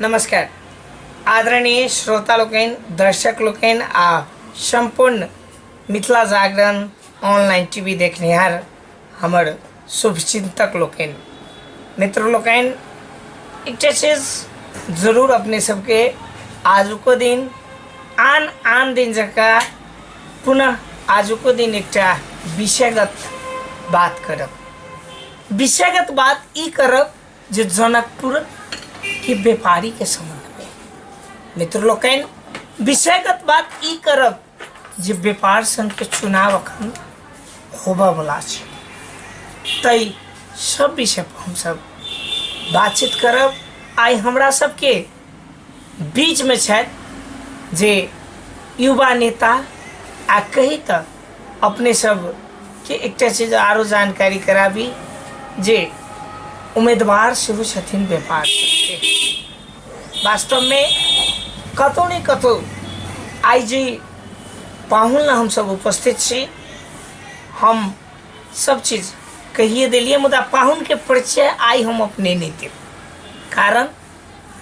नमस्कार आदरणीय श्रोता लोकनि, दर्शक लोकनि आ सम्पूर्ण मिथिला जागरण ऑनलाइन टीवी देखनिहार हमर शुभचिंतक लोकनि, मित्र लोकनि, एकटा चीज जरूर अपने सबके आजुको दिन आन आन दिन जकाँ पुनः आजुको दिन एकटा विषयगत बात करब। विषयगत बात ई करब जे जनकपुर के व्यापारी के संबंध में। मित्र लोकनि, विषयगत बात ई करब जे व्यापार संघ के चुनाव अखन होबऽ वाला छै, तै सब विषय पर हमसब बातचीत करब। आइ हमरा सबके बीच में छथि जे युवा नेता, आ कही तऽ अपने सब के एकटा चीज आरो जानकारी कराबी जे उम्मीदवार सेहो छथिन व्यापार के। वास्तव में कतौ ने कतौ आइ जे पाहुन ला हमसब उपस्थित छी, हम सब चीज कहिए देलियै, मुदा पाहुन के परिचय आइ हम अपने नहीं देब, कारण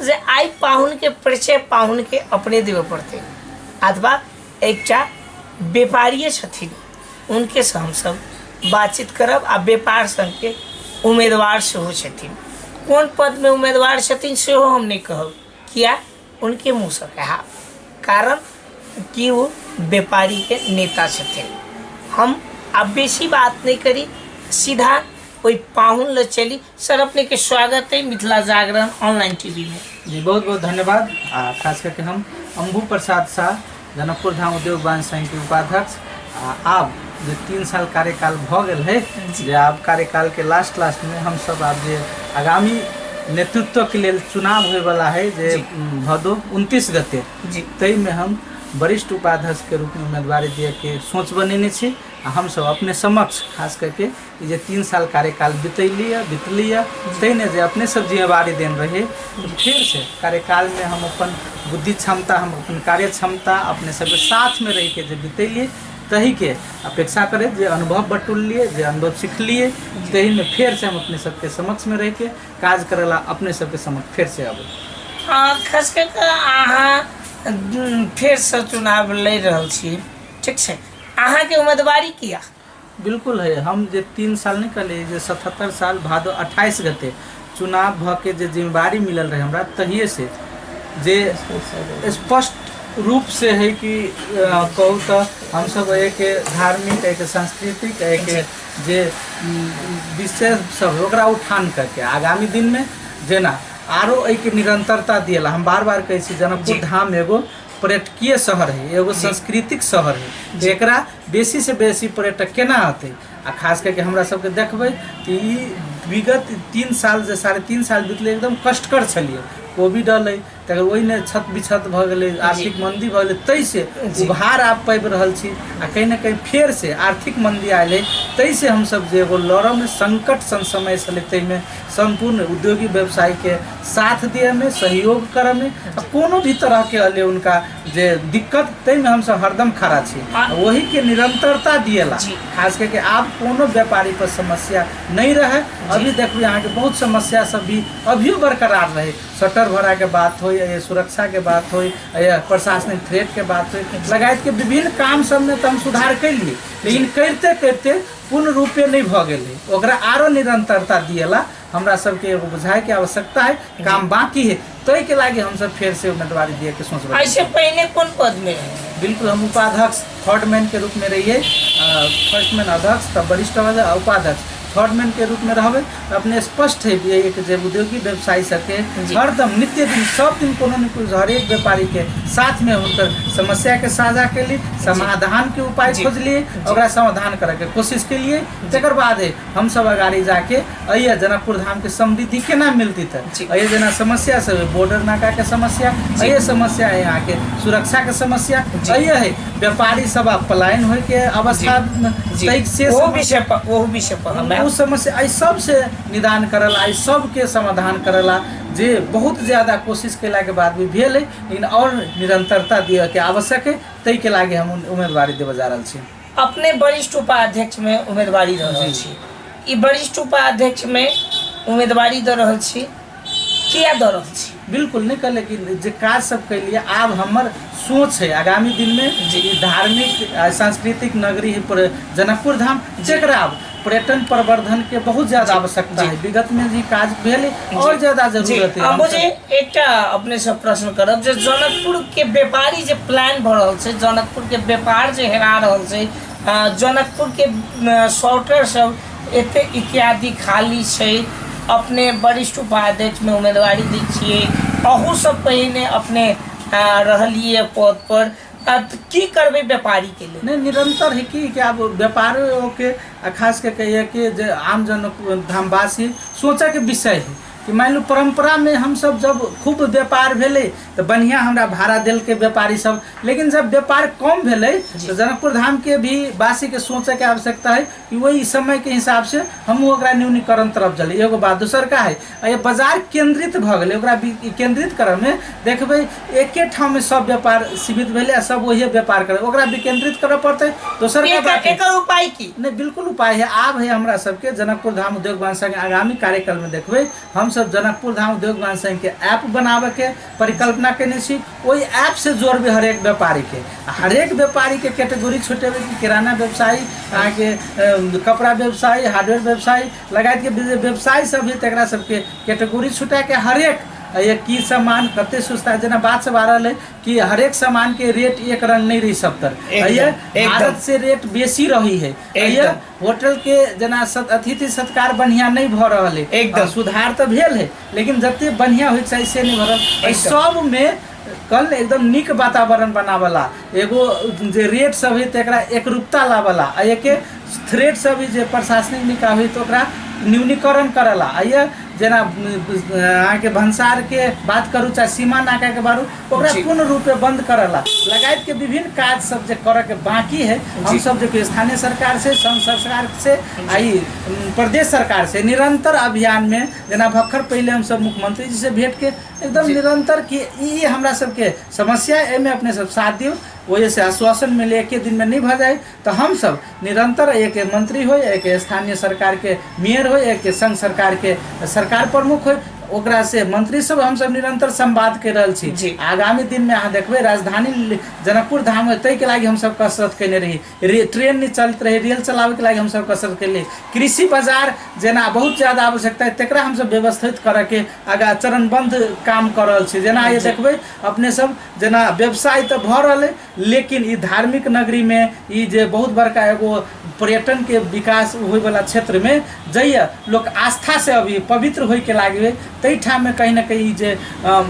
जे आइ पाहुन के परिचय पाहुन के अपने देबऽ पड़तै, अथवा एकटा व्यापारिये छथिन उनके से हमसब बातचीत करब। आ व्यापार संघ के उम्मीदवार सेहो छथिन, कोन पद में उम्मीदवार छथिन सेहो हम नहीं कहब, किया उनके मुँह से कहा, कारण कि वो व्यापारी के नेता छथिन। हम अब बेसी बात नहीं करी, सीधा ओहि पाहुन ल चली। सर, अपने के स्वागत है मिथिला जागरण ऑनलाइन टीवी में। जी, बहुत बहुत धन्यवाद। आ खास करके हम अंबू प्रसाद शाह, जनकपुर धाम उद्योग वाणिज्य संघ के उपाध्यक्ष। आ आब जे 3 साल कार्यकाल भ गेल है, जे आब कार्यकाल के लास्ट लास्ट में हम सब आब जे आगामी नेतृत्व के लेल चुनाव होय वाला है जे भदो 29 गते, ताहि में हम वरिष्ठ उपाध्यक्ष के रूप में उम्मीदवारी दिए के सोच बनेने छी। आ हम सब अपने समक्ष खास करके ई जे 3 साल कार्यकाल बितली है, तहिने जे अपने सब जिम्मेवारी देन रहे, तो फिर से कार्यकाल में हम अपन बुद्धि क्षमता, हम अपन कार्य क्षमता अपने सबके साथ में रह के जे बितैलिए तही के अपेक्षा करे जे अनुभव बटुलिए, जे अनुभव सिखलिए, तही में फिर से हम अपने सबके समक्ष में रह के काज करेला अपने सबके समक्ष फिर से अबै। खास कर के अहाँ फेर से चुनाव लड़ि रहल छी, ठीक छै, अहाँके उम्मीदवारी किया? बिल्कुल है, हम जे 3 साल नहीं कहलिए जे 77 साल भादो 28 गते चुनाव भ के जे जिम्मेवारी मिलल रहे हमरा, तहिए से जे स्पष्ट रूप से है कि कहू तो हम सब एक धार्मिक, एक सांस्कृतिक, एक जे विषय सब है ओकरा उठान करके आगामी दिन में जेना आरो एहिके निरंतरता दिएला। हम बार बार कहै छी जनकपुर धाम एगो पर्यटकीय शहर है, एगो सांस्कृतिक शहर है, एकरा बेसी से बेसी पर्यटक केना अतै। आ खास करके हमरा सबके देखबै कि ई विगत 3 साल जे 3.5 साल बीतलै एकदम कष्टकर छलियै। कोविड अलै तकर ओहिमे छत विछत भऽ गेलै, आर्थिक मंदी भऽ गेलै, ताहिसँ उभार आब पाबि रहल छी। आ कहीं ने कहीं फेर से आर्थिक मंदी आयल है, ताहिसँ हमसब जे एगो लड़ऽमे संकट सन समय छलै ताहिमे सम्पूर्ण उद्योगी व्यवसायीके साथ दियऽमे, सहयोग करऽमे, आ कोनो भी तरहके अलै उनका जे दिक्कत ताहिमे हमसब हरदम खड़ा छी, ओहिके निरंतरता दिएला। खास करके आब कोनो व्यापारी पर समस्या नहीं रहे। अभी देखबै अहाँके बहुत समस्या सब भी अभियो बरकरार रहे, शटर भरा के बात हो, या सुरक्षा के बात हो, या प्रशासनिक थ्रेट के बात हो, लगायत के विभिन्न काम सब में तो हम सुधार कैलिए, लेकिन करते करते पूर्ण रूपे नहीं भ गेलै। ओकरा आरो निरंतरता दिएला हमरा सबके एगो बुझाए के आवश्यकता है, काम बाकी है, ताहि के लागी हम सब फेर से उम्मीदवारी दिए के सोच रहे। ऐसे पहले कौन पद में रहे? बिल्कुल हम उपाध्यक्ष थर्ड मैन के रूप में रहिए, फर्स्ट मैन अध्यक्ष, तब वरिष्ठ उपाध्यक्ष थर्ड मैन के रूप में रहबे। अपने स्पष्ट है एक जे उद्योगी व्यवसायी सबके हरदम नित्य दिन सब दिन कोनो न कोनो हरेक व्यापारी के साथ में हुनकर समस्या के साझा के लिए समाधान के उपाय खोजलिए, ओकरा समाधान करे के कोशिश के लिए। तकर बाद है हम सब अगाड़ी जाके अइया जनकपुर धाम के समृद्धि केना मिलती थे, अइया जेना समस्या सब है, बॉर्डर नाका के समस्या, अइया समस्या है यहाँ के सुरक्षा के समस्या, अइया है व्यापारी सब आब पलायन होय के अवस्था तै से ओहो विषय पर, ओहो विषय पर हम ओ समस्या एहि सबसे निदान करला, एहि सबके समाधान करला जे बहुत ज्यादा कोशिश केला के बाद भी भेल है, लेकिन और निरंतरता दिअ के आवश्यक है, ताहि के लागी हम उम्मीदवारी देबऽ जा रहल छी। अपने वरिष्ठ उपाध्यक्ष में उम्मीदवारी दऽ रहल छी, ई वरिष्ठ उपाध्यक्ष में उम्मीदवारी दऽ रहल छी, किया दऽ रहल छी? बिल्कुल नहीं कहले कि जे काज सब कैलिए, आब हमर सोच है आगामी दिन में ई धार्मिक सांस्कृतिक नगरी है पर जनकपुर धाम, जेकरा आब पर्यटन प्रवर्धन के बहुत ज्यादा आवश्यकता है। विगत में जी काज भेल और ज्यादा जरूरत है। अंबुजी, एकटा अपने से प्रश्न करब जे जनकपुर के व्यापारी जे प्लान भऽ रहल छै, जनकपुर के व्यापार जे हेरा रहल छै, जनकपुर के शॉर्टर सब एते इत्यादि खाली छै, अपने वरिष्ठ उपाध्यक्ष में उम्मीदवारी दै छियै, अहू सब पहिने अपने रहलियै पद पर, की करबै व्यापारी के लेल? नहीं, निरंतर है कि आब व्यापारियों के आ खास करके यह कि जे आम जन धामवासी सोचे के विषय है कि मान लो परंपरा में हम सब जब खूब व्यापार भेलै तो बढ़िया हमरा भाड़ा देलकै व्यापारी सब, लेकिन जब व्यापार कम भेलै तो जनकपुर धाम के भी वासी के सोचे के आवश्यकता है कि वही समय के हिसाब से हम ओकरा न्यूनीकरण तरफ चली। एगो बात दोसर का है, ये बाजार केंद्रित भऽ गेलै, ओकरा केंद्रित करऽ में देखबै एके ठाम में सब व्यापार सीमित भेलै आ सब वही व्यापार करे, ओकरा विकेंद्रित करऽ पड़तै। दोसर का बात है, एकर उपाय की? नहीं, बिल्कुल उपाय है। आब है हमरा सबके जनकपुर धाम उद्योग वाणिज्य संघ आगामी कार्यक्रम में देखबै हम सब जनकपुर धाम उद्योग वाणिज्य संघ के ऐप बनाबे के परिकल्पना केने छी। ओहि ऐप से जोड़बै हरेक व्यापारी के, हरेक व्यापारी के कैटेगरी छुटेबै कि किराना व्यवसायी, अहाँके कपड़ा व्यवसायी, हार्डवेयर व्यवसायी लगायत के जे व्यवसायी सब है तकरा सबके कैटेगरी छुटा के हरेक ये की सामान कते सस्ता, जेना बात सब आ रहल है कि हरेक सामान के रेट एक रंग नहीं रही सब तर, ये भारत से रेट बेसी रही है, ये होटल के जेना अतिथि सत्कार बढ़िया नहीं भ रहल है, एकदम सुधार तो भेल है लेकिन जते बढ़िया होय चाही से नहीं भ रहल। एहि सब में कल एकदम नीक वातावरण बनावला एगो जे रेट सब है तकरा एकरूपता लावला आ एके थ्रेड सब है जे प्रशासनिक निकाय है तो ओकरा न्यूनीकरण करला। आ ये जेना अहाँके भंसार के बात करू चाहे सीमा नाका के बारू, ओकरा पूर्ण रूपे बंद करला लगायत के विभिन्न काज सब जे करऽ के बाकी है। हम सब जे स्थानीय सरकार से, संघ सरकार से आ ई प्रदेश सरकार से निरंतर अभियान में जेना भक्खर पहले हम सब मुख्यमंत्री जी से भेंट के एकदम निरंतर कि ई हमरा सबके समस्या एहिमे अपने सब साथ दियौ, वजह से आश्वासन मिले एके दिन में नहीं भऽ जाए तो हम सब निरंतर एक मंत्री हो, एक स्थानीय सरकार के मेयर हो, एक संघ सरकार के सरकार प्रमुख हो, ओकरा से मंत्री सब हम सब निरंतर संवाद कर रहल छी। आगामी दिन में अहाँ देखबै राजधानी जनकपुर धाम है ताहि के लागि हम सब कसरत केने रही, ट्रेन नहीं चलत रहे, रेल चलावे के लागि हम सब कसरत केलिए, कृषि बाजार जेना बहुत ज्यादा आवश्यकता है तकरा हम सब व्यवस्थित करऽ के आगा चरणबद्ध काम कर रहल छी। जेना ये देखबै अपने सब जेना व्यवसाय तऽ भऽ रहल है लेकिन ई धार्मिक नगरी में ई जे बहुत बड़का एगो पर्यटन के विकास होइवला क्षेत्र में जइए लोक आस्था से अभी पवित्र होइके लागि ताहि ठाम में कहीं ना कहीं ई जे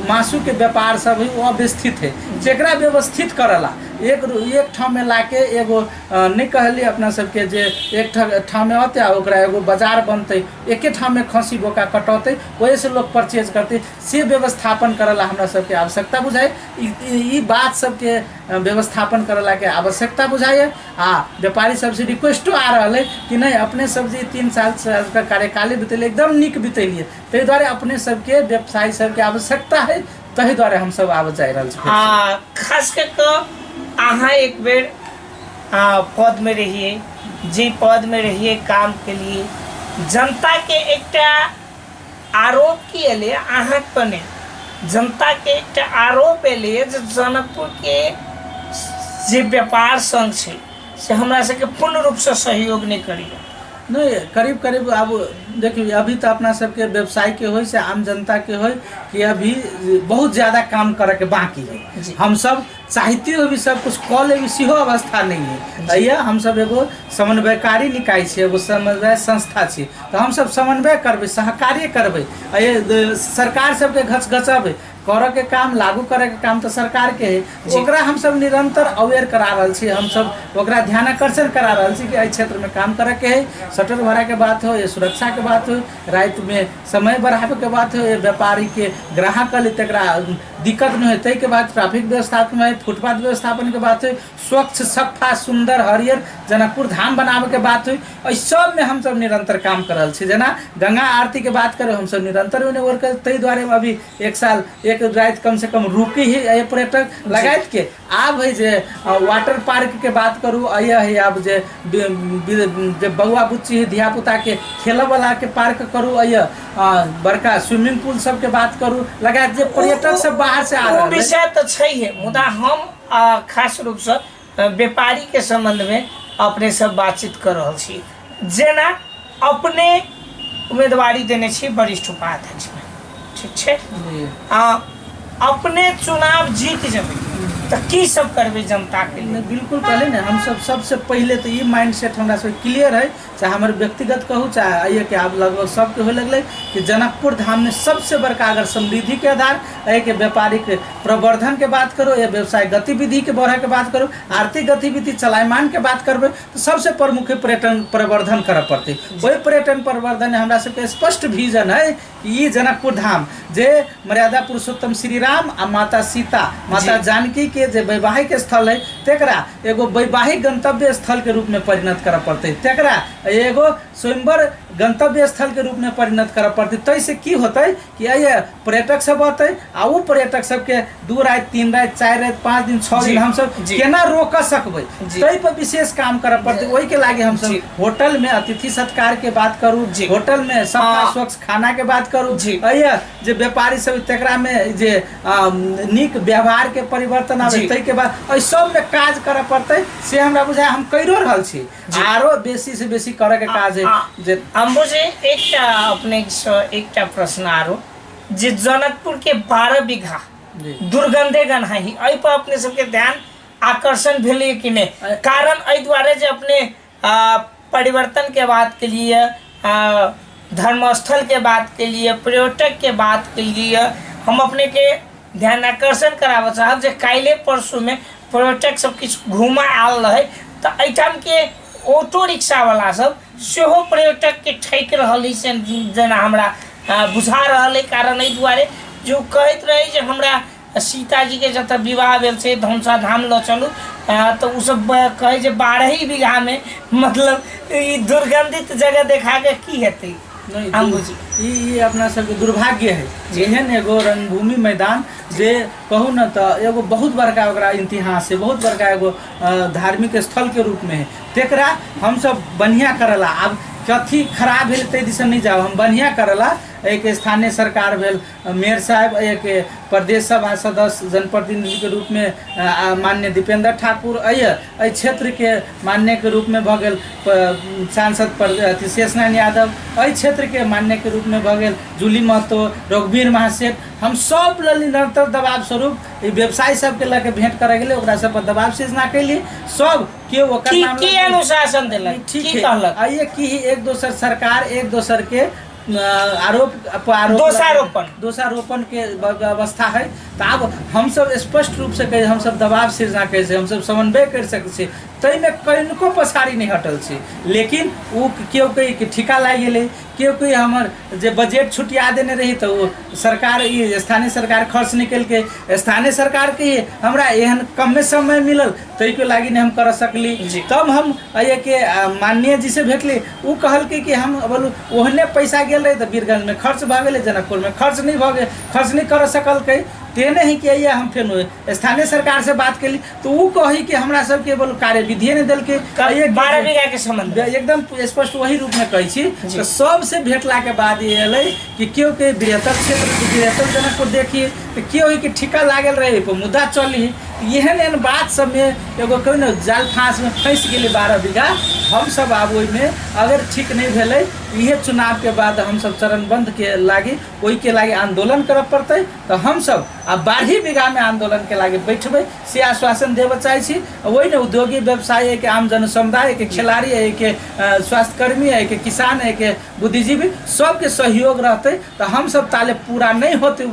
मासु के व्यापार सब है वो अव्यवस्थित है, जेकरा व्यवस्थित करला एक ठाम में लाके एगो नहीं कहली अपना सबके जे एक ठाम में अतै आ ओकरा एगो बाजार बनतै, एके ठाम में खसी बोका कटौतै वही से लोग परचेज करतै, से व्यवस्थापन करला हमरा सबके आवश्यकता बुझाइ। ई बात सबके व्यवस्थापन करला के आवश्यकता बुझाइए। आ व्यापारी सबसे रिक्वेस्टो आ रहल है कि नहीं अपने सब जे 3 साल से का कार्यकाल बितेलिए एकदम नीक बितेलिए, ताहि दुआरे अपने सबके व्यवसायी सबके आवश्यकता है, ताहि दुआरे हम सब आबऽ चाहि रहल छी। आ खास कऽ कऽ अहाँ एक बेर पद में रहिए, जे पद में रहिए काम के लिए जनता के एकटा आरोप की एलै अहाँ पर नहि, जनता के एकटा आरोप एलै जे जनकपुर के जे व्यापार संघ छै से हमरा सबके पूर्ण रूपसँ सहयोग नहि करैया। नहीं, करीब करीब अब देखिए अभी तो अपना सबके व्यवसाय के होय से आम जनता के होय कि अभी बहुत ज़्यादा काम करे के बाकी है। हम सब चाहते हुए भी सब कुछ कऽ लेबी सेहो अवस्था नहीं है। भैया हम सब एगो समन्वयकारी निकाय छियै, एगो समन्वय संस्था छियै, तऽ हम सब समन्वय करबै, सहकार्य करबै, आ ये सरकार सबके घचघचबै, करऽ के काम लागू करे के काम तऽ सरकार के है, ओकरा हम सब निरंतर अवेयर करा रहल छी, हम सब ओकरा ध्यानाकर्षण करा रहल छी कि एहि क्षेत्र में काम करे के है, शटर भरा के बात हो, ये सुरक्षा के बात हो, राति में समय बढ़ावे के बात हो, ये व्यापारी के ग्राहक के लिए तकरा दिक्कत नहीं हो, ताहिके बाद ट्रैफिक व्यवस्थापन है, फुटपाथ व्यवस्थापन के बात हो, स्वच्छ सफा सुंदर हरियर जनकपुर धाम बनावे के बात हो, एहि सब में हमसब निरंतर काम कर रहल छी। जेना गंगा आरती के बात करू, हमसब निरंतर ओहिने वर्क, ताहि दुआरे अभी एक साल एक राति कम से कम रुकी ही एहि पर्यटक लगायत के। आब है जे वाटर पार्क के बात करू, अय है आब जे जे बौआ बुच्ची है धियापुता के खेलऽ वाला के पार्क करू, अय बड़का स्विमिंग पूल सबके बात करू, लगायत जे पर्यटक सब बाहर से आ रहल है। विषय तऽ छैहे, मुदा हम खास रूपसँ व्यापारी के संबंध में अपने सब बातचीत कर रहल छी। जेना अपने उम्मीदवारी देने छी वरिष्ठ उपाध्यक्ष में, ठीक छै, अपने चुनाव जीत जेबै तऽ की सब करबै जनता के लिए? बिल्कुल कहले ने, हम सब सबसे पहिले तऽ ई माइंड सेट हमरा सब क्लियर है, चाहे हमर व्यक्तिगत कहू चाहे आइए के आब लगभग सबके होए लगलै कि जनकपुर धाम में सबसे बड़का अगर समृद्धि के आधार एहिके व्यापारिक प्रवर्धन के बात करो या व्यवसाय गतिविधि के बढ़े के बात करो, आर्थिक गतिविधि चलायमान के बात करबै तऽ सबसे प्रमुख पर्यटन प्रवर्धन करऽ पड़तै। ओहि पर्यटन प्रवर्धन हमरा सबके स्पष्ट विजन है कि ई जनकपुर धाम जे मर्यादा पुरुषोत्तम श्री राम आ माता सीता माता जानकी के जे वैवाहिक स्थल है तेकरा एगो वैवाहिक गंतव्य स्थल के रूप में परिणत करऽ पड़तै, तेकरा एगो स्वयंवर गंतव्य स्थल के रूप में परिणत करऽ पड़तै। ताहिसँ की होतै कि एहि पर्यटक सब अतै आ ओ पर्यटक सबके 2 राति 3 राति 4 राति 5 दिन 6 दिन हमसब केना रोक सकबै, ताहि पर विशेष काम करऽ पड़तै। ओहिके लागि हमसब होटल में अतिथि सत्कार के बात करू, होटल में सफा स्वच्छ खाना के बात करू, एहि जे व्यापारी सब तेकरा में जे नीक व्यवहार के परिवर्तन आबै ताहिके बाद एहि सब में काज करऽ पड़तै। से हमरा बुझाय हम करियो रहल छी, आरो बेसी से बेसी करऽ के काज है। जे अम्बुजी एकटा अपने से एकटा प्रश्न आरो, जे जनकपुर के 12 बीघा दुर्गंधे गन्हाही, एहि पर अपने सबके ध्यान आकर्षण भेलै कि नहि? कारण एहि दुआरे जे अपने परिवर्तन के बात के लिए, धर्मस्थल के बात के लिए, पर्यटक के बात के लिए हम अपने के ध्यान आकर्षण कराबऽ चाहब जे काल्हि परसू में पर्यटक सब किछु घूमऽ आयल रहै तऽ एहिठाम के ऑटो रिक्शा वाला सब सेहो पर्यटक के ठकि रहल है, से जेना हमरा बुझा रहल है। कारण एहि दुआरे जे ओ कहैत रहै जे हमरा सीताजी के जतऽ विवाह भेल छै धनुषा धाम लऽ चलू, तऽ ओ सब कहै जे 12 ही बीघा में मतलब ई दुर्गंधित जगह देखा के की हेतै। नहीं, ई अपना सबके दुर्भाग्य है एहन एगो रणभूमि मैदान जे कहू न तऽ एगो बहुत बड़का ओकरा इतिहास है, बहुत बड़का एगो धार्मिक स्थल के रूप में है, तेकरा हमसब बढ़िया करला। आब कथी खराब भेल ताहि दिशा नहीं जाओ, हम बढ़िया करला। एक स्थानीय सरकार भेल मेयर साहब, एक प्रदेश सभा सदस्य जनप्रतिनिधि के रूप में माननीय दीपेंद्र ठाकुर, एहि क्षेत्र के माननीय के रूप में भऽ गेल सांसद अथी शेषनारायण यादव, एहि क्षेत्र के माननीय के रूप में भऽ गेल जूली महतो, रघुवीर महासेठ। हम सब लेल निरंतर दबाव स्वरूप ई व्यवसायी सबके लऽ के भेंट करऽ गेलै, ओकरा सब पर दबाव सृजना कैली, सब केओ ओकर की नाम की अनुशासन देलक, ठीक है कहलक? आइए की एक दोसर सरकार एक दोसर के आरोप आरोप दोषारोपण दोषारोपण के अवस्था है। तऽ आब हमसब स्पष्ट रूप से कही, हमसब दबाव सृजना करै छी, हमसब समन्वय कर सकै छी, ताहिमे कनिको पछाड़ी नहि हटल छी। लेकिन ओ केओ कही कि ठिका लागि गेलै, केओ कही हमर जे बजट छुटिया देने रही तऽ ओ सरकार ई स्थानीय सरकार खर्च नहि केलकै, स्थानीय सरकार के हमरा एहन कमे समय मिलल ताहिके लागि नहि हम कर सकली। तब हम एहिके माननीय जी से भेटली, ओ कहलकै कि हम बोलू ओहने पैसा गेल रहे तऽ वीरगंजमे खर्च भऽ गेलै, जनकपुरमे खर्च नहि भऽ गेल, खर्च नहि कर सकलकै। तेहने ही कि अइए हम फेर स्थानीय सरकार से बात केली तऽ ओ कही कि हमरा सबके बोलू कार्यविधिए नहि देलकै। 12 बीघा के संबंध एकदम स्पष्ट वही रूप में कहै छी। तऽ सबसे भेटला के बाद ई एलै कि केओ के बृहत्तर क्षेत्र बृहत्तर जनकपुर देखी तऽ केओ ही कि ठिका लागल रहे पर मुद्दा चली, एहन एहन बात सबमे एगो कहू ने जाल फाँसमे फँसि गेलै 12 बीघा। हमसब आब ओहिमे अगर ठीक नहि भेलै इहे चुनावके बाद हमसब चरणबद्ध के लागि ओहिके लागि आंदोलन करऽ पड़तै। तऽ हमसब आब 12 बीघामे आंदोलनके लागि बैठबै से आश्वासन देबऽ चाहै छी। ओहिमे उद्योगी व्यवसायी के, आम जन समुदाय के, खिलाड़ी के, स्वास्थ्यकर्मी के, किसान के, बुद्धिजीवी सबके सहयोग रहतै तऽ हमसब ताले पूरा नहि होतै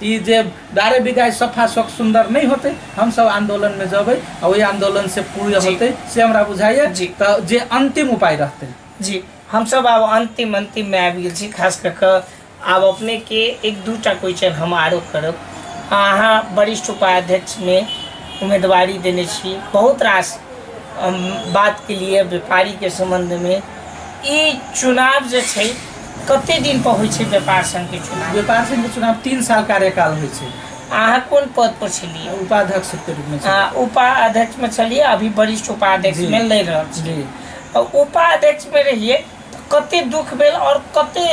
ई जे 12 बीघा सफा स्वच्छ सुन्दर नहि होतै, हमसब आंदोलनमे जेबै आ ओहि आंदोलन से पूरा होतै से हमरा बुझाइए तऽ जे अंतिम उपाय रहतै। जी हमसब आब अंतिम अंतिममे आबि गेल छी। खास कऽ कऽ आब अपने के 1-2 टा क्वेश्चन हम आरो करब। अहाँ वरिष्ठ उपाध्यक्षमे उम्मीदवारी देने छी, बहुत रास बात के लिए व्यापारी के संबंध में ई चुनाव जे छै कते दिन पर होइ छै व्यापार संघ के चुनाव? व्यापार संघ के चुनाव 3 साल कार्यकाल होइ छै। अहाँ कोन पद पर छलियै? उपाध्यक्ष के रूप में। उपाध्यक्ष में छलियै, अभी वरिष्ठ उपाध्यक्ष में लड़ि रहल छी। उपाध्यक्ष में रहियै कते दुख भेल और कते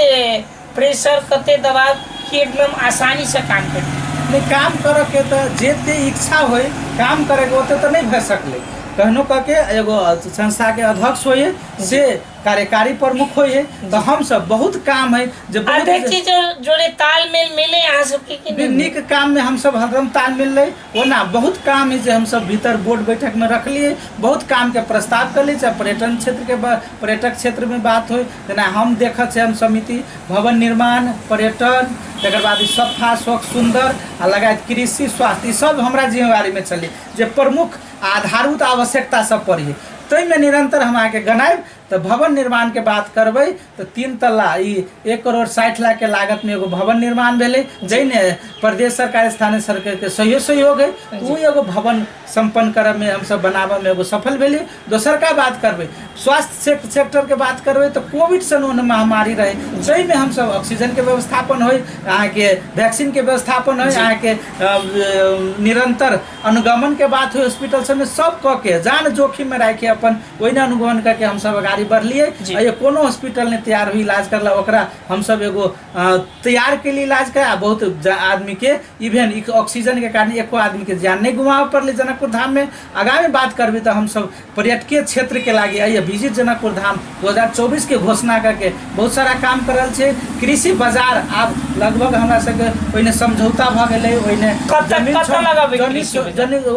प्रेशर, कते दबाव कि एकदम आसानी से काम करी? नहीं, काम करे के तो जते इच्छा होय काम करे के ओते तो नहीं भए सकले। कहनो कह के एगो संस्था के अध्यक्ष होइए से कार्यकारी प्रमुख होइए, तो हम सब बहुत काम है जे बहुत अध्यक्ष जी जोड़े तालमेल मिले यहाँ सबके कि नहीं? नीक काम में हम सब हरदम तालमेल ले, ओना बहुत काम है जे हम सब भीतर बोर्ड बैठक में रखलिए, बहुत काम के प्रस्ताव कर लिए, चाहे पर्यटन क्षेत्र के पर्यटक क्षेत्र में बात हो, जेना हम देखत छै हम समिति भवन निर्माण, पर्यटन, तकर बाद सफा स्वच्छ सुंदर आ लगायत कृषि स्वास्थ्य ई सब हमरा जिम्मेवारी में चली जे प्रमुख आधारभूत आवश्यकता सब पर है, ताहिमे निरंतर हम अहाँके गनायब। तो भवन निर्माण के बात करबै तो 3 तल्ला ई 1 करोड़ 60 लाख के लागत में एगो भवन निर्माण भेलै, जाहिमे प्रदेश सरकार स्थानीय सरकार के सहयोग है, ओ एगो भवन संपन्न करऽ में हमसब बनाबऽ में एगो सफल भेलियै। दोसर का बात करबै स्वास्थ्य सेक्टर के बात करबै तो कोविड सन ओहन महामारी रहे, जाहिमे हमसब ऑक्सीजन के व्यवस्थापन होइ, अहाँके वैक्सीन के व्यवस्थापन होइ, अहाँके निरंतर अनुगमन के बात होइ हॉस्पिटल सबमे, सब कऽ के जान जोखिम में राखि अपन ओहिना अनुगमन करके हमसब अगाड़ी बढ़लियै। आ कोनो हॉस्पिटल नहि तैयार हुई इलाज करला, ओकरा हमसब एगो तैयार के लिए इलाज करा, बहुत आदमी के इवेन ऑक्सीजन के कारण एको आदमी के जान नहीं गुमाबऽ पड़लै जनकपुर धाम में। आगामी बात करबै तऽ हमसब पर्यटकीय क्षेत्र के लागी आइए विजिट जनकपुर धाम 2024 के घोषणा करके बहुत सारा काम कर रहल छै। कृषि बाजार आब लगभग हमरा सबके ओहिने समझौता भऽ गेलै, ओहिने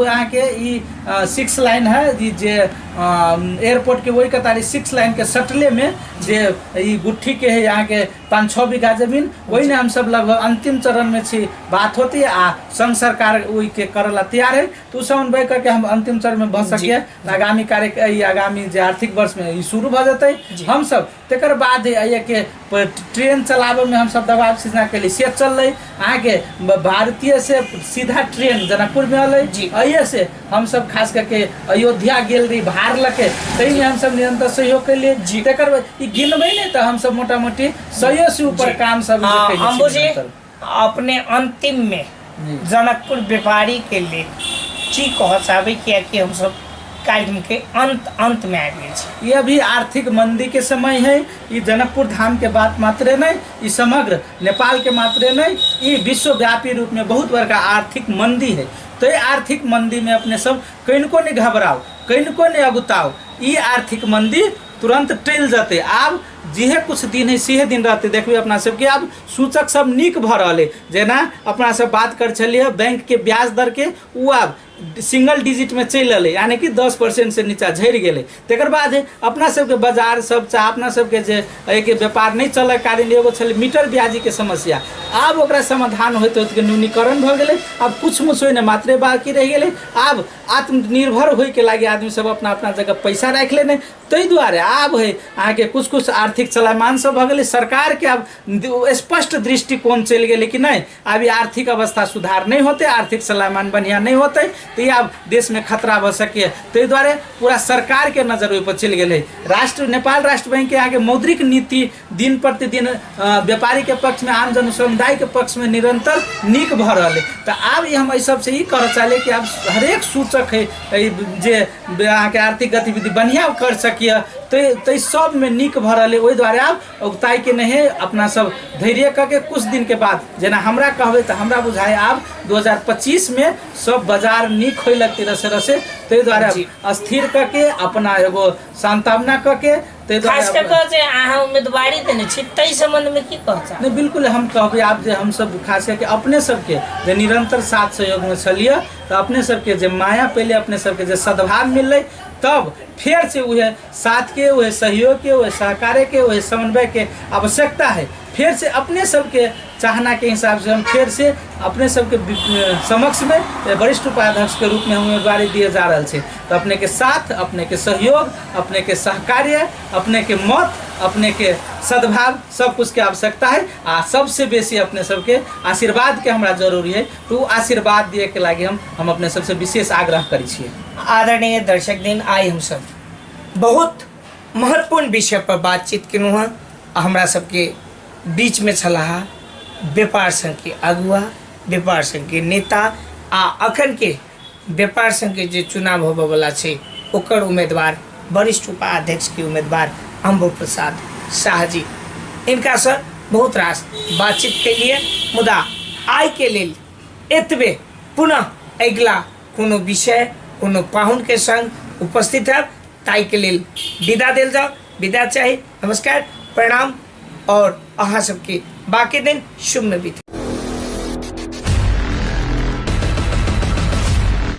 अहाँके ई 6 लाइन है ई जे एयरपोर्ट के वही कतारी 6 लाइन के सटले में जे ई गुट्ठी के है यहाँ के 5-6 बीघा जमीन, वही ने हम सब लगभग अंतिम चरण में छी बात होती है आ संघ सरकार वही के करला तैयार है, तो समन्वय करके हम अंतिम चरण में भऽ सकिए। आगामी कार्य आगामी जे आर्थिक वर्ष में ई शुरू भऽ जेतै हम सब, तकर बाद के ट्रेन चलाबे में हम सब दबाव सिजना के लिए से चललै। अहाँके भारतीय से सीधा ट्रेन जनकपुर में अलै, अइए से हम सब खास करके अयोध्या गेल रही भार लके, ताहिमे हम सब निरंतर सहयोग केलिए। तकर बाद ई गिनबै नहि तऽ हम सब मोटा मोटी 100 से ऊपर काम सब अम्बु जी अपने अंतिम में जनकपुर व्यापारी के लिए की कह चाहबै, कियाकि हम सब कार्यक्रम के अंत अंत में आबि गेल छी। ये अभी आर्थिक मंदी के समय है, ये जनकपुर धाम के बात मात्रे नहीं, ये समग्र नेपाल के मात्रे नहीं, ये विश्वव्यापी रूप में बहुत बड़का आर्थिक मंदी है। तो ये आर्थिक मंदी में अपने सब कनिको नहीं घबराओ, कनिको नहीं अगुताओ, ये आर्थिक मंदी तुरंत टलि जतै। आब जेहे कुछ दिन है सेहे दिन रहते, देखबै अपना सबके आब सूचक सब नीक भऽ रहल है। जेना अपना सब बात कर छलियै बैंक के ब्याज दर के, ओ आब सिंगल डिजिट में चलि एलै, यानी कि 10% से नीचा झड़ि गेलै। तकर बाद अपना सबके बाजार सब चाहे अपना सबके जे एहिके व्यापार नहि चलऽ कारण एगो छलै मीटर ब्याजीके समस्या, आब ओकरा समाधान होइत होइत न्यूनीकरण भऽ गेलै, आब कुछ मुछ ओहिने मात्रे बाकी रहि गेलै। आब आत्मनिर्भर होइके लागि आदमी सब अपना अपना जगह पैसा राखि लेने, ताहि दुआरे आब है अहाँके कुछ कुछ आर्थिक चलायमान सब भऽ गेलै। सरकारके आब स्पष्ट दृष्टिकोण चलि गेलै कि नहि आब ई आर्थिक अवस्था सुधार नहि होतै, आर्थिक चलायमान बढ़िआँ नहि होतै तऽ ई आब देशमे खतरा भऽ सकैए, ताहि दुआरे पूरा सरकारके नजर ओहिपर चलि गेलै। राष्ट्र नेपाल राष्ट्र बैंकके अहाँके मौद्रिक नीति दिन प्रतिदिन व्यापारीके पक्षमे आम जन समुदायके पक्षमे निरन्तर नीक भऽ रहल है। तऽ आब ई हम एहि सबसँ ई करऽ चाहलियै कि आब हरेक सूचक है एहि जे अहाँके आर्थिक गतिविधि बढ़िआँ कर सकिए ताहि सबमे नीक भऽ रहल है। ओहि दुआरे आब औगताइके नहि है, अपना सब धैर्य कऽ के कुछ दिनके बाद जेना हमरा कहबै तऽ हमरा बुझाइ आब 2025 में सब बाजार नीक होइ लगतै रसे रसे, ताहि दुआरे स्थिर कऽ के अपना एगो सांत्वना कऽ के ताहि दुआरे खास कऽ कऽ जे अहाँ उम्मीदवारी देने छी ताहि सम्बन्धमे की कहऽ चाहब? नहि बिल्कुल हम कहबै आब जे हमसब खास करके अपने सबके जे निरंतर साथ सहयोगमे छलियै तऽ अपने सबके जे माया पहिले अपने सबके जे सद्भाव मिललै तब फेर से उहे साथ के उहे सहयोग के उहे सहकार्य के उहे समन्वय के आवश्यकता है। फेर से अपने सबके चाहना के हिसाब से हम फेर से अपने सबके समक्ष में वरिष्ठ उपाध्यक्ष के रूप में हम उम्मीदवारी दिए जा रहल छी। तो अपने के साथ, अपने के सहयोग, अपने के सहकार्य, अपने के मत, अपने के सद्भाव, सब कुछ के आवश्यकता है। आ सबसे बेसी अपने सबके आशीर्वाद के हमरा जरूरी है, तो उ आशीर्वाद दिए के लागी हम अपने सबसे विशेष आग्रह करै छियै। आदरणीय दर्शक दिन, आइ हमसब बहुत महत्वपूर्ण विषय पर बातचीत केलहुँ हँ। हमरा सबके बीचमे छलाह व्यापार संघके अगुआ, व्यापार संघके नेता आ अखनके व्यापार संघके जे चुनाव होबयवला छै ओकर उम्मीदवार, वरिष्ठ उपाध्यक्षके उम्मीदवार अम्बु प्रसाद शाह जी। इनकासँ बहुत रास बातचीत केलिए, मुदा आइके लेल एतबे। पुनः अगिला कोनो विषय कोनो पाहुनके संग उपस्थित हैब, ताहिके लेल विदा देल जाओ, विदा चाही। नमस्कार, प्रणाम और अहाँ सबके बाकी दिन शुभ में बीते।